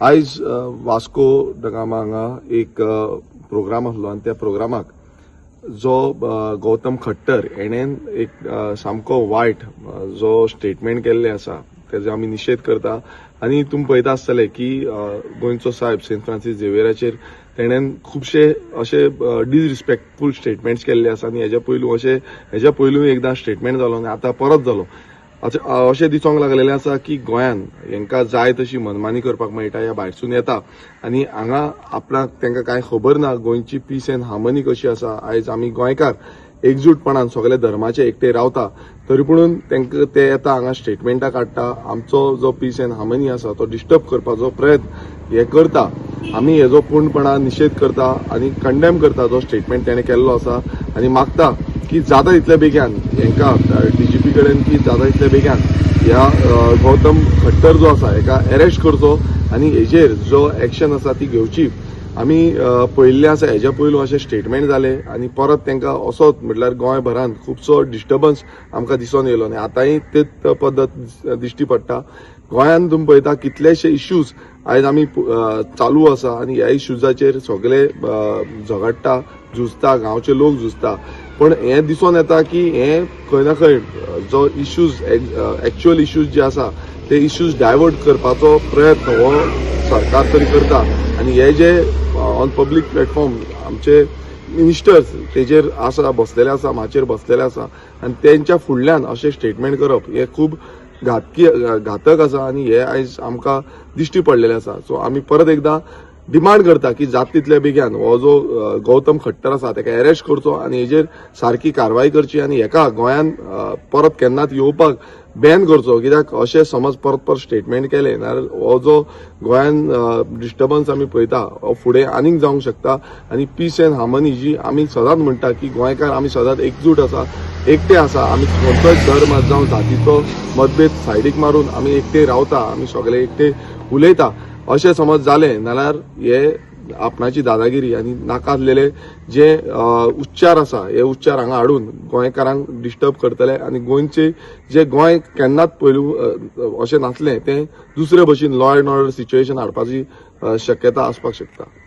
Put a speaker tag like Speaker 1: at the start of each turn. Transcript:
Speaker 1: आयज Vasco the Gama हांगा एक प्रोग्राम आसलो आनी त्या प्रोग्रामाक जो गौतम खट्टर हेणेन एक सामको वायट जो स्टेटमेंट केल्लें आसा, तेजो आमी निशेध करता. आनी तुमी पळयता आसतले की गोंयचो सायब सेंट फ्रांसीस झेवियराचेर तेणेन खुबशे अशे डिसरिस्पेक्टफूल स्टेटमेंट्स केल्ले आसा. आनी हेज्या पयलू अशें हेज्या पयलूय एकदां स्टेटमेंट जालो आनी आतां परत जालो. अशें दिसोंक लागलेलें आसा की गोंयान हेंकां जाय तशी मनमानी करपाक मेळटा. ह्या भायरसून येता आनी हांगा आपणाक तांकां कांय खबर ना गोंयची पीस एंड हार्मनी कशी आसा. आयज आमी गोंयकार एकजूटपणान सगळे धर्माचे एकटे रावता, तरी पुणून तांकां ते येता, हांगा स्टेटमेंटां काडटा, आमचो जो पीस एंड हार्मनी आसा तो डिस्टर्ब करपाचो प्रयत्न हे करता. आमी हेजो पूर्णपणान निशेध करता आनी कंडेम करता जो स्टेटमेंट तेणें केल्लो आसा आनी मागता की जाता तितल्या बेग्यान हेंकां डीजीपी कडेन की जाता तितल्या बेग्यान ह्या गौतम खट्टर जो आसा हेका अरेस्ट करचो आनी हेजेर जो एक्शन आसा ती घेवची. आमी पळयल्लें आसा, हेज्या पयलू अशें स्टेटमेंट जालें आनी परत तांकां असोच म्हटल्यार गोंयभरान खुबसो डिस्टर्बन्स आमकां दिसून येयलो आनी आतांय तेच पद्दत दिश्टी पडटा. गोंयान तुमी पळयता, कितलेशे इश्यूज आयज आमी चालू आसा आनी ह्या इश्यूजाचेर सगळे झगडटा, झुजता, गांवचे लोक झुजता. पण हें दिसून येता की हें खंय ना खंय जो इश्यूज, एक्च्युअल इश्यूज जे आसा ते इश्यूज डायवर्ट करपाचो प्रयत्न हो सरकार तरी करता. आनी हे जे ऑन पब्लीक प्लॅटफॉर्म आमचे मिनिस्टर्स तेजेर आसा, बसलेले आसा, माचयेर बसलेले आसा आनी तेंच्या फुडल्यान अशें स्टेटमेंट करप हें खूब घातकी घातक आसा आनी हे आयज आमकां दिश्टी पडलेलें आसा. सो आमी परत एकदां डिमांड करता की जाता तितल्या बेग्यान हो जो गौतम खट्टर आसा ताका अरेस्ट करचो आनी हेजेर सारकी कारवाय करची आनी हेका गोंयान परत केन्नाच येवपाक बॅन करचो. कित्याक अशें समज परत परत स्टेटमेंट केलें नाल्यार हो जो गोंयान डिस्टर्बन्स आमी पळयता हो फुडें आनीक जावंक शकता. आनी पीस एंड हार्मनी जी आमी सदांच म्हणटा की गोंयकार आमी सदांच एकजूट आसा, एकटे आसा, आमी खंयचोय धर्म जावं जातीचो मतभेद सायडीक मारून आमी एकटे रावता, आमी सगळे एकटे उलयता. अशें समज जालें नाल्यार हे आपणाची दादागिरी आनी नाका आसलेले जे उच्चार आसा हे उच्चार हांगा हाडून गोंयकारांक डिस्टर्ब करतले आनी गोंयचे जे गोंय केन्नाच पयलू अशें नासलें तें दुसरे भशेन लॉ एंड ऑर्डर सिच्युएशन हाडपाची शक्यता आसपाक शकता.